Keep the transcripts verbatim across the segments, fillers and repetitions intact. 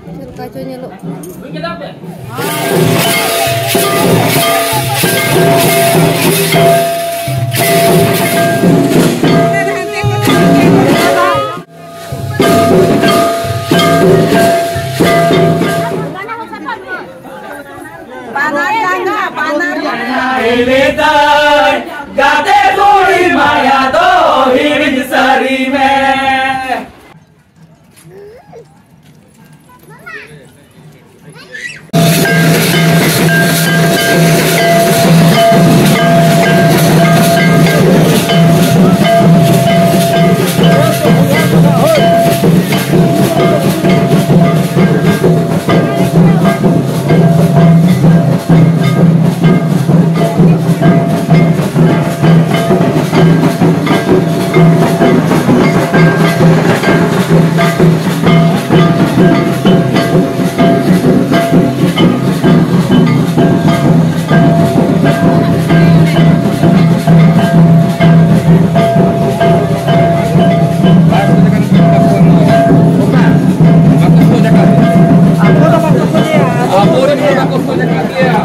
ᱪᱮᱫ ᱞᱮᱠᱟ ᱪᱚ ᱧᱮᱞᱚᱜ ᱠᱟᱱᱟ᱾ ᱵᱟᱱᱟᱨ ᱡᱟᱸᱜᱟ, ᱵᱟᱱᱟᱨ ᱡᱟᱸᱜᱟ᱾ ᱞᱟᱹᱭᱫᱟᱭ, ᱜᱟᱛᱮ ᱠᱩᱲᱤ ᱢᱟᱭᱟ ᱫᱚ ᱦᱤᱲᱤᱧ ᱥᱟᱹᱨᱤ ᱢᱮ᱾ ᱟᱵᱚᱨᱮᱱ ᱦᱚᱲ ᱵᱟᱠᱚ ᱥᱚᱡᱷᱮ ᱠᱟᱜ ᱞᱮᱭᱟ᱾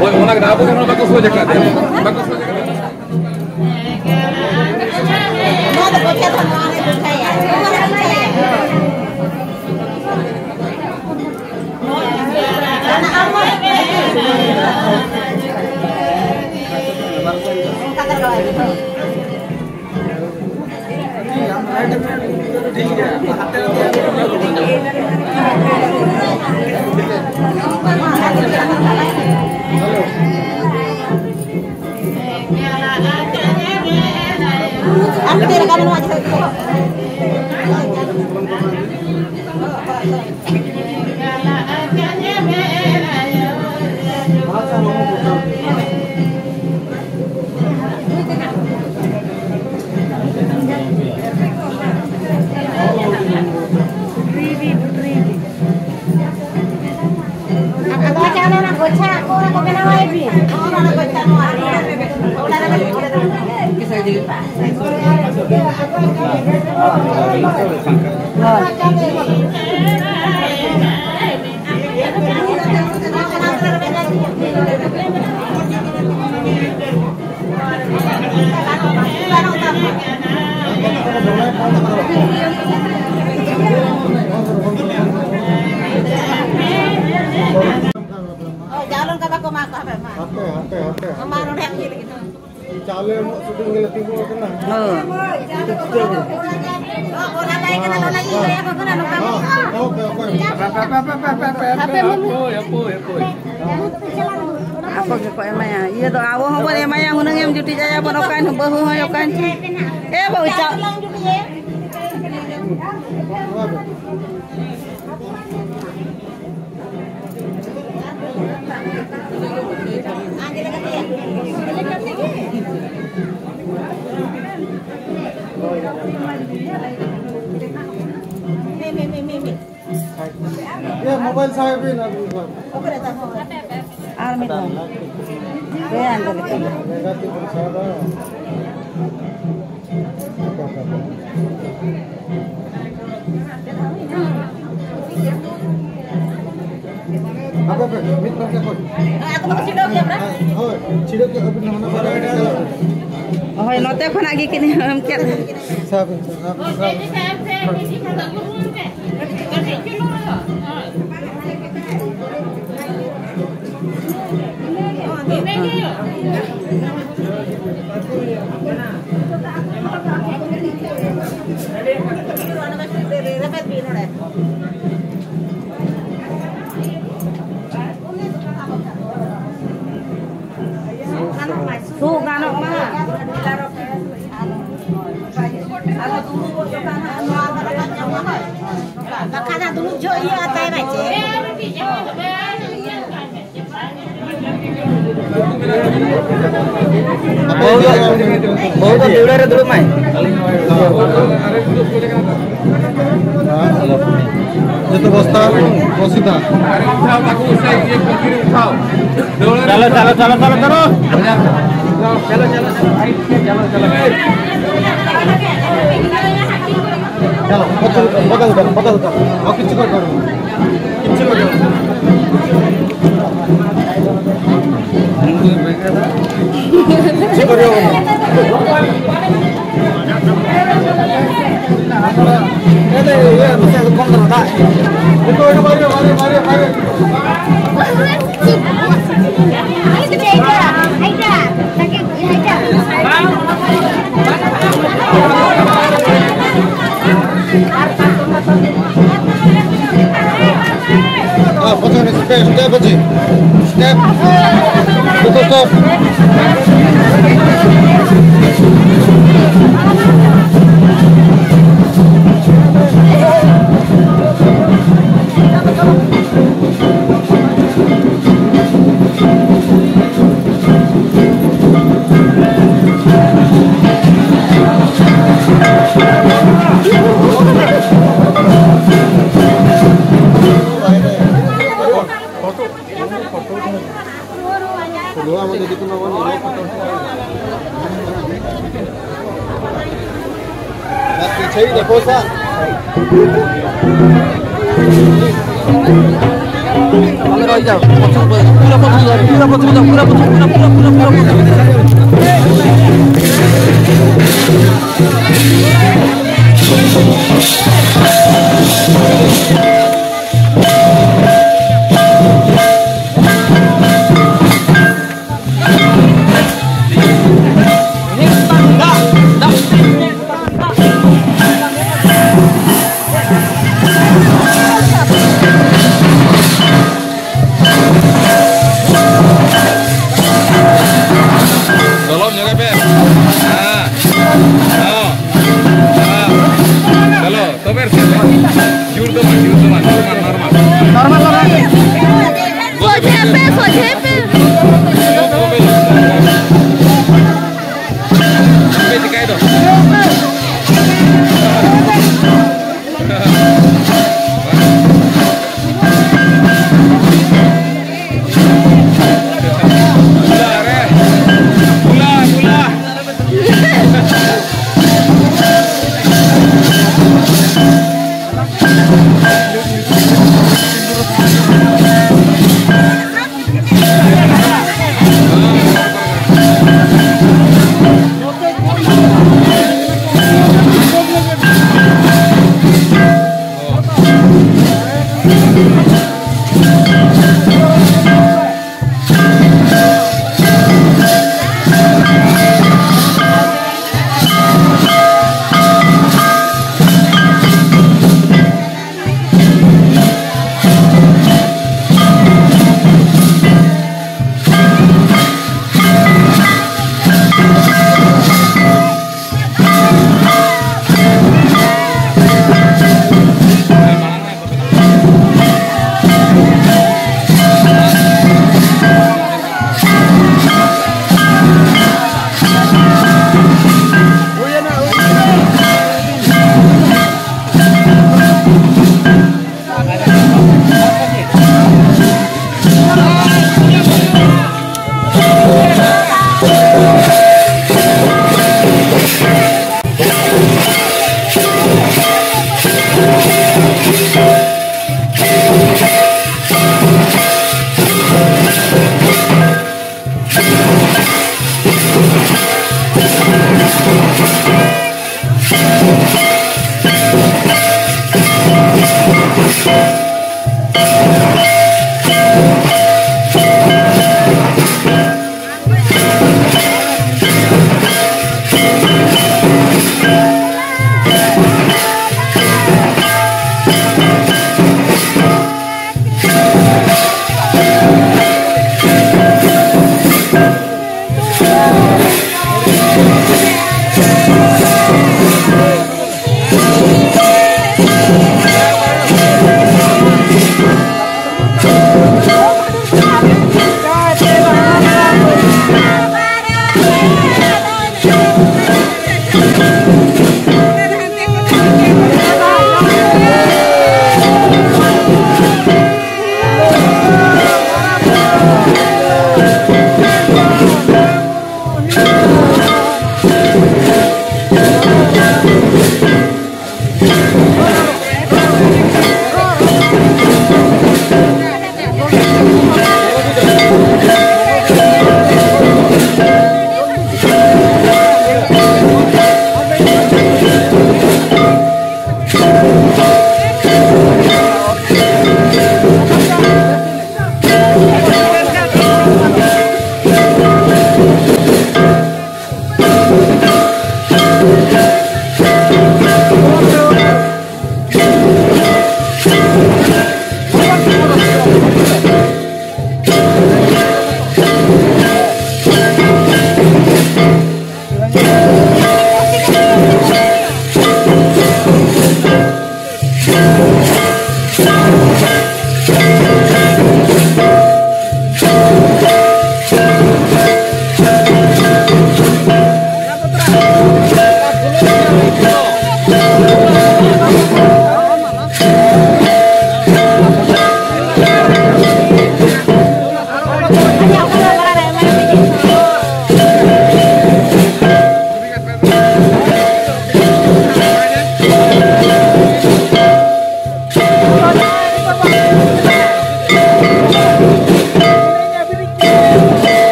ᱦᱳᱭ, ᱚᱱᱟ ᱜᱮ, ᱟᱵᱚᱨᱮᱱ ᱦᱚᱲ ᱵᱟᱠᱚ ᱥᱚᱡᱷᱮ ᱠᱟᱜ ᱞᱮᱭᱟ᱾ ᱵᱟᱠᱚ ᱥᱚᱡᱷᱮ ᱠᱟᱜ ᱞᱮᱭᱟ᱾ ᱟᱫᱚ ᱪᱟ ᱚᱱᱟ ᱜᱚᱪᱷᱟ ᱠᱚ, ᱚᱱᱟ ᱠᱚ ᱵᱮᱱᱟᱣᱟᱭ ᱵᱤᱱ᱾ ᱦᱳᱭ, ᱡᱟᱣ ᱞᱮᱱᱠᱟ ᱵᱟᱠᱚ ᱮᱢᱟ ᱠᱚᱣᱟ, ᱦᱟᱯᱮ ᱢᱟ᱾ ᱦᱟᱯᱮ, ᱦᱟᱯᱮ, ᱦᱟᱯᱮ᱾ ᱢᱟ ᱱᱚᱰᱮ ᱦᱟᱸᱜ ᱤᱭᱟᱹ ᱞᱟᱹᱜᱤᱫ ᱫᱚ᱾ ᱪᱟᱣᱞᱮ ᱮᱢᱚᱜ ᱥᱩᱫᱩ ᱜᱮᱞᱮ ᱛᱤᱸᱜᱩ ᱟᱠᱟᱱᱟ᱾ ᱦᱳᱭ᱾ ᱚ, ᱚᱱᱟ ᱞᱟᱹᱭ ᱠᱟᱱᱟ, ᱚᱱᱟ ᱞᱟᱹᱭ ᱠᱟᱱᱟ, ᱚᱠᱚᱭ ᱦᱚᱸ ᱵᱟᱹᱱᱩᱜᱼᱟ ᱱᱚᱝᱠᱟ᱾ ᱦᱚᱸ, ᱦᱚᱸ, ᱚᱠᱚᱭ, ᱚᱠᱚᱭ? ᱦᱟᱯᱮ, ᱦᱟᱯᱮ, ᱦᱟᱯᱮ, ᱦᱟᱯᱮ, ᱦᱟᱯᱮ, ᱦᱟᱯᱮ, ᱦᱟᱯᱮ, ᱦᱟᱯᱮ᱾ ᱦᱟᱯᱮ, ᱦᱟᱯᱮ, ᱦᱟᱯᱮ᱾ ᱟᱠᱚ ᱜᱮᱠᱚ ᱮᱢᱟᱭᱟ᱾ ᱤᱭᱟᱹ ᱫᱚ ᱟᱵᱚ ᱦᱚᱸᱵᱚᱱ ᱮᱢᱟᱭᱟ, ᱦᱩᱱᱟᱹᱝ ᱮᱢ ᱡᱩᱴᱤᱡ ᱟᱭᱟ ᱵᱚᱱ, ᱚᱠᱟᱭ ᱱᱩ ᱵᱟᱹᱦᱩ ᱦᱚᱸ ᱚᱠᱟᱭ ᱱᱩ᱾ ᱮ ᱵᱟᱹᱦᱩ, ᱪᱟ-, ᱤᱭᱟᱹ, ᱢᱳᱵᱟᱭᱤᱞ ᱥᱟᱵ ᱵᱤᱱ ᱟᱹᱵᱤᱱ ᱫᱚ᱾ ᱟᱨ ᱢᱤᱫ ᱫᱷᱟᱣ᱾ ᱦᱮᱸ, ᱟᱸᱡᱚᱢ ᱠᱟᱱᱟ᱾ ᱢᱮᱜᱟ ᱛᱤ ᱵᱚᱱ ᱥᱟᱵᱟ᱾ ᱦᱟᱯᱮ, ᱦᱟᱯᱮ, ᱢᱤᱫ ᱯᱟᱦᱴᱟ ᱠᱷᱚᱱ᱾ ᱟᱫᱚ ᱵᱟᱠᱚ ᱪᱷᱤᱰᱟᱹᱣ ᱜᱮᱭᱟ, ᱵᱨᱟ? ᱦᱳᱭ, ᱪᱷᱤᱰᱟᱹᱣ ᱜᱮᱭᱟ, ᱟᱹᱵᱤᱱ ᱦᱚᱸ ᱚᱱᱟ ᱠᱚᱨᱮ ᱟᱹᱵᱤᱱ ᱪᱟᱞᱟᱜ ᱵᱤᱱ᱾ ᱦᱳᱭ, ᱱᱚᱛᱮ ᱠᱷᱚᱱᱟᱜ ᱜᱮ ᱠᱤᱱ ᱮᱢ ᱠᱮᱫ᱾ ᱥᱟᱵ ᱵᱤᱱ, ᱥᱟᱵ, ᱥᱟᱵ᱾ ᱛᱩᱫ ᱜᱟᱱᱚᱜ ᱢᱟ᱾ ᱟᱫᱚ ᱫᱩᱲᱩᱵᱚᱜ ᱡᱚᱠᱷᱚᱱ ᱦᱟᱸᱜ ᱱᱚᱣᱟ ᱫᱚ ᱨᱟᱠᱟᱵ ᱧᱟᱢᱚᱜᱼᱟ᱾ ᱵᱟᱠᱷᱟᱱ ᱦᱟᱸᱜ ᱫᱩᱲᱩᱵ ᱡᱚᱦᱚᱜ ᱤᱭᱟᱹ ᱟᱛᱟᱭ ᱵᱟᱭ ᱪᱮ᱾ ᱵᱟᱹᱦᱩ ᱫᱚ, ᱵᱟᱹᱦᱩ ᱫᱚ ᱫᱟᱹᱣᱲᱟᱹ ᱨᱮ ᱫᱩᱲᱩᱵ ᱢᱟᱭ᱾ ᱡᱚᱛᱚ ᱵᱚᱥᱛᱟ ᱵᱚᱥᱤᱛᱟ᱾ ᱪᱟᱞᱚ, ᱪᱟᱞᱚ, ᱪᱟᱞᱚ, ᱪᱟᱞᱚ, ᱪᱟᱞᱚ᱾ ᱪᱟᱞᱚ, ᱵᱚᱫᱚᱞ ᱠᱟᱜ, ᱵᱚᱫᱚᱞ ᱠᱟᱜ᱾ ᱟᱨ ᱠᱤᱪᱷᱩ ᱠᱚ ᱠᱚᱨᱚ᱾ ᱠᱤᱪᱷᱩ ᱠᱚ ᱠᱚᱨᱚ᱾ ᱦᱮᱸ, ᱯᱚᱪᱷᱚᱱ ᱨᱮ step, step ᱚᱪᱮ᱾ Step᱾ ᱡᱚᱛᱚ step᱾ ᱫᱚᱞᱚᱵ ᱧᱚᱜ ᱯᱮ᱾ ᱦᱮᱸ᱾ ᱦᱮᱸ᱾ ᱦᱮᱸ᱾ ᱪᱚᱞᱚ, ᱛᱚᱵᱮ ᱥᱮ᱾ ᱡᱳᱨ ᱫᱚ ᱵᱟᱝ, ᱡᱳᱨ ᱫᱚ ᱵᱟᱝ, ᱱᱚᱨᱢᱟᱞ, ᱱᱚᱨᱢᱟᱞ᱾ Normal, normal. ᱥᱚᱡᱷᱮ ᱯᱮ, ᱥᱚᱡᱷᱮ ᱯᱮ᱾ ᱟᱯᱮ ᱪᱤᱠᱟᱹᱭ ᱫᱚ?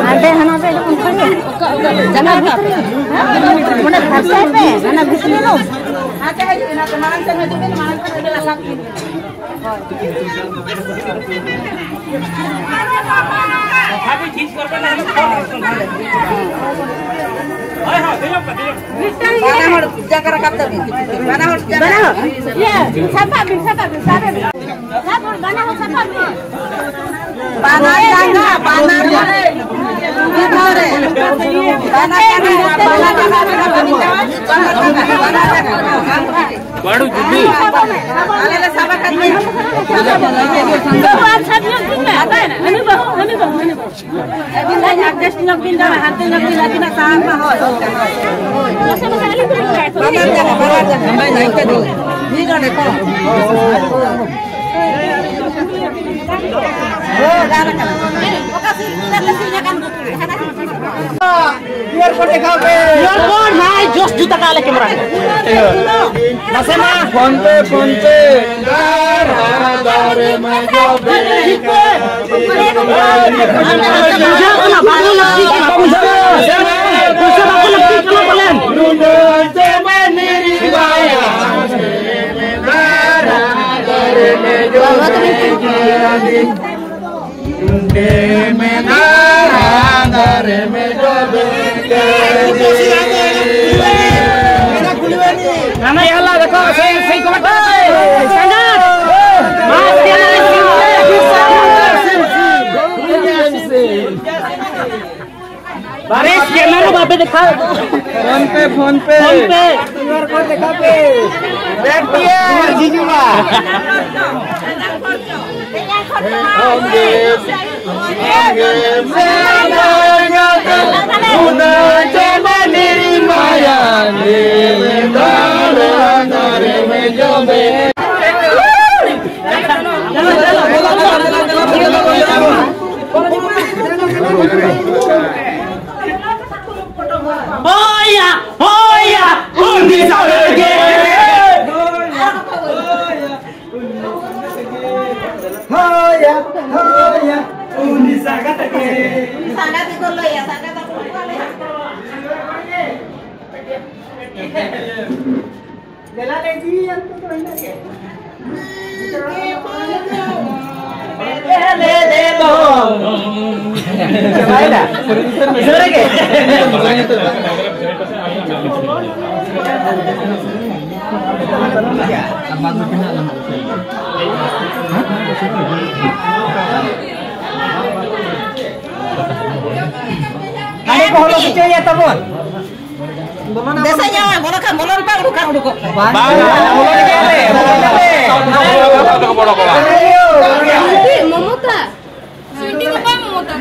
ᱦᱟᱸᱰᱮ ᱦᱟᱱᱟ ᱯᱮ ᱚᱱᱠᱟ ᱜᱮ᱾ ᱡᱟᱸᱜᱟ ᱵᱷᱤᱛᱨᱤ, ᱚᱸᱰᱮ ᱯᱷᱟᱨᱪᱟᱭ ᱯᱮ, ᱦᱟᱱᱟ ᱵᱷᱤᱛᱨᱤ ᱫᱚ᱾ ᱵᱟᱱᱟ ᱦᱚᱲ ᱡᱟᱸᱜᱟ ᱨᱟᱠᱟᱵ ᱛᱟᱵᱤᱱ᱾ ᱵᱟᱱᱟ ᱦᱚᱲ ᱡᱟᱸᱜᱟ᱾ ᱵᱟᱱᱟ ᱦᱚᱲ᱾ ᱤᱭᱟᱹ, ᱥᱟᱯᱟᱵ ᱵᱤᱱ, ᱥᱟᱯᱟᱵ ᱵᱤᱱ, ᱥᱟᱯᱟᱵ ᱵᱤᱱ᱾ ᱥᱟᱯᱟᱵ, ᱵᱟᱱᱟ ᱦᱚᱲ ᱥᱟᱯᱟᱵ ᱵᱤᱱ᱾ ᱵᱟᱱᱟ ᱡᱟᱸᱜᱟ, ᱵᱟᱱᱟ ᱦᱚᱲ᱾ ᱵᱟᱱᱟ ᱡᱟᱸᱜᱟ, ᱵᱟᱱᱟ ᱡᱟᱸᱜᱟ᱾ ᱵᱟᱹᱲᱩ ᱡᱩᱫᱤ᱾ ᱟᱞᱮ ᱞᱮ ᱥᱟᱵ ᱟᱠᱟᱫ ᱢᱮᱭᱟ᱾ ᱟᱪᱪᱷᱟ, ᱦᱟᱹᱱᱤ ᱵᱟᱹᱦᱩ, ᱦᱟᱹᱱᱤ ᱵᱟᱹᱦᱩ, ᱦᱟᱹᱱᱤ ᱵᱟᱹᱦᱩ᱾ ᱟᱹᱵᱤᱱ ᱫᱚ adjust ᱧᱚᱜ ᱵᱤᱱ ᱫᱟᱲᱟ, ᱦᱟᱱᱛᱮ ᱧᱚᱜ ᱵᱤᱱ ᱟᱹᱵᱤᱱᱟᱜ ᱥᱟᱦᱟᱱ ᱢᱟ ᱦᱳᱭ᱾ ᱵᱟᱱᱟᱨ ᱡᱟᱭᱜᱟ, ᱵᱟᱱᱟᱨ ᱡᱟᱭᱜᱟ᱾ ᱢᱤᱫ ᱚᱸᱰᱮ ᱠᱚ᱾ ᱦᱳᱭ, ᱜᱟᱱ ᱟᱠᱟᱱᱟ᱾ ᱚᱠᱟ ᱥᱤᱨ ᱠᱚᱨᱮ ᱞᱮ ᱥᱤᱧ ᱟᱠᱟᱱ ᱜᱩᱯᱤ? ᱵᱤᱭᱟᱨ ᱠᱚ ᱫᱮᱠᱷᱟᱣ ᱯᱮ᱾ ᱵᱤᱭᱟᱨ ᱠᱚ, ᱱᱟᱭ, ᱡᱳᱥ ᱡᱩᱛᱟ ᱠᱟᱜ ᱞᱮ ᱠᱮᱢᱮᱨᱟ᱾ ᱱᱟᱥᱮ ᱢᱟ᱾ ᱯᱷᱳᱱ ᱯᱮ, ᱯᱷᱳᱱ ᱯᱮ᱾ ᱵᱩᱡᱷᱟᱹᱣ ᱠᱟᱱᱟ, ᱵᱟᱠᱚ ᱞᱟᱹᱠᱛᱤ ᱠᱟᱱᱟ᱾ ᱯᱩᱭᱥᱟᱹ ᱵᱟᱠᱚ ᱞᱟᱹᱠᱛᱤ ᱠᱟᱱᱟ ᱯᱟᱞᱮᱱ᱾ ᱦᱟᱱᱟ ᱭᱟᱞᱟ ᱫᱮᱠᱷᱚ, ᱥᱮᱭ, ᱥᱮᱭ ᱠᱚ ᱵᱟᱴᱟ᱾ ᱥᱟᱸᱜᱟᱛ᱾ ᱢᱟᱥ ᱭᱟᱞᱟ, ᱥᱮᱭ, ᱥᱮᱭ, ᱥᱮᱭ᱾ अरे स्कैनर बापे दिखा। फोन पे, फोन पे। फोन पे। क्यूआर कोड दिखा पे। बैठ गया जीजू बा। ᱦᱳᱭᱟ, ᱦᱳᱭᱟ, ᱩᱱᱤ ᱥᱟᱜᱟᱫ ᱜᱮ᱾ ᱦᱳᱭᱟ, ᱦᱳᱭᱟ, ᱩᱱᱤ ᱥᱟᱜᱟᱫ ᱜᱮ᱾ ᱥᱟᱜᱟᱫ ᱜᱮᱠᱚ ᱞᱟᱹᱭᱟ, ᱥᱟᱜᱟᱫ ᱟᱠᱚ ᱠᱚ ᱞᱟᱹᱭᱟ᱾ ᱫᱮᱞᱟ ᱞᱮ ᱤᱫᱤᱭᱮᱭᱟ ᱱᱤᱛᱚᱜ ᱫᱚ ᱤᱱᱟᱹᱜ ᱜᱮ᱾ ᱪᱟᱵᱟᱭᱮᱱᱟ? ᱤᱱᱟᱹᱜ ᱨᱮᱜᱮ? ᱦᱟᱺᱰᱤ ᱠᱚ ᱦᱚᱞᱚ ᱦᱚᱪᱚᱭᱮᱭᱟ ᱛᱟᱵᱚᱱ᱾ ᱫᱮᱥᱮ ᱧᱟᱢᱟ, ᱵᱚᱞᱚ ᱠᱷᱟᱱ ᱵᱚᱞᱚᱱ ᱯᱮ, ᱩᱰᱩᱠ ᱠᱷᱟᱱ ᱩᱰᱩᱠᱚᱜ ᱯᱮ᱾ ᱵᱟᱝ, ᱵᱚᱞᱚᱱ ᱜᱮᱭᱟᱞᱮ, ᱵᱚᱞᱚᱱ ᱜᱮᱭᱟᱞᱮ᱾ ᱢᱚᱢᱚᱛᱟ᱾ ᱥᱩᱭᱴᱤ ᱫᱚ ᱵᱟᱝ ᱢᱚᱢᱚᱛᱟ᱾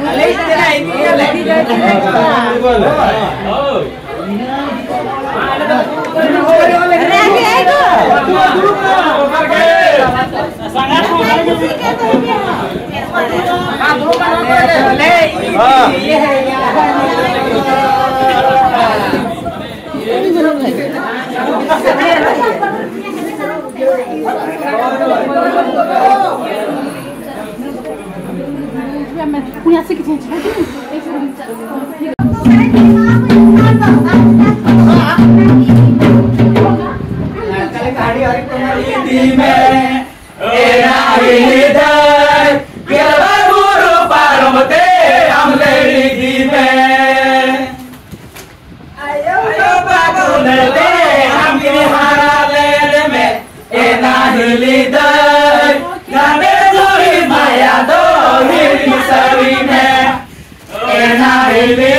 ᱟᱭᱳ ᱵᱟᱵᱟ ᱫᱩᱞᱟᱹᱲ ᱛᱮ ᱟᱢ ᱜᱮ ᱦᱟᱨᱟ ᱞᱮᱱ ᱢᱮ, ᱮᱱᱟ ᱦᱤᱞᱤ ᱫᱟᱹᱭ, ᱜᱟᱰᱮ ᱫᱷᱩᱲᱤ ᱢᱟᱭᱟ ᱫᱚ ᱦᱤᱲᱤᱧ ᱥᱟᱹᱨᱤ ᱢᱮ᱾ ᱮᱱᱟ ᱦᱤᱞᱤ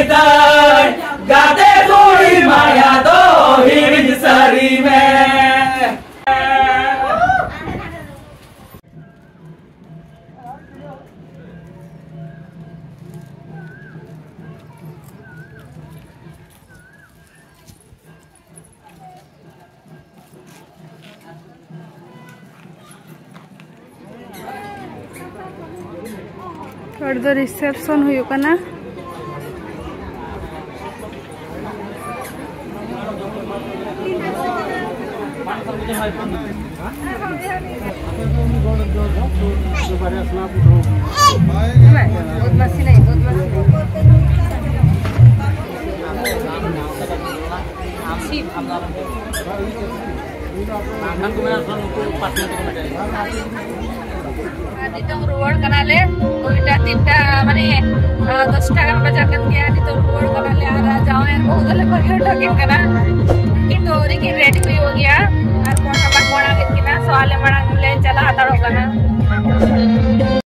ᱜᱟᱛᱮ ᱠᱩᱲᱤ ᱢᱟᱭᱟ ᱫᱚ ᱦᱤᱲᱤᱧ ᱥᱟᱹᱨᱤ ᱢᱮ᱾ ᱦᱚᱲ ᱫᱚ ᱨᱤᱥᱮᱯᱥᱚᱱ ᱦᱩᱭᱩᱜ ᱠᱟᱱᱟ᱾ ᱱᱤᱛᱚᱝ ᱨᱩᱣᱟᱹᱲ ᱠᱟᱱᱟᱞᱮ, ᱫᱩᱭᱴᱟ ᱛᱤᱱᱴᱟ ᱢᱟᱱᱮ, ᱟᱸ, ᱫᱚᱥᱴᱟ ᱜᱟᱱ ᱵᱟᱡᱟᱜ ᱠᱟᱱ ᱜᱮᱭᱟ᱾ ᱱᱤᱛᱚᱝ ᱨᱩᱣᱟᱹᱲ ᱠᱟᱱᱟᱞᱮ ᱟᱨ ᱡᱟᱶᱟᱭ ᱟᱨ ᱵᱟᱹᱦᱩ ᱫᱚᱞᱮ ᱵᱟᱹᱜᱤ ᱦᱚᱴᱚ ᱠᱤᱱ ᱠᱟᱱᱟ᱾ ᱠᱤᱱᱛᱩ ᱟᱹᱣᱨᱤ ᱠᱤᱱ ᱨᱮᱰᱤ ᱦᱩᱭᱩᱜ ᱜᱮᱭᱟ ᱟᱨ ᱯᱚᱲᱟ ᱵᱟᱝ ᱯᱚᱲᱟ ᱠᱮᱫ ᱠᱤᱱᱟ, ᱥᱚ ᱟᱞᱮ ᱢᱟᱲᱟᱝ ᱞᱮ ᱪᱟᱞᱟᱣ ᱦᱟᱛᱟᱲᱚᱜ ᱠᱟᱱᱟ᱾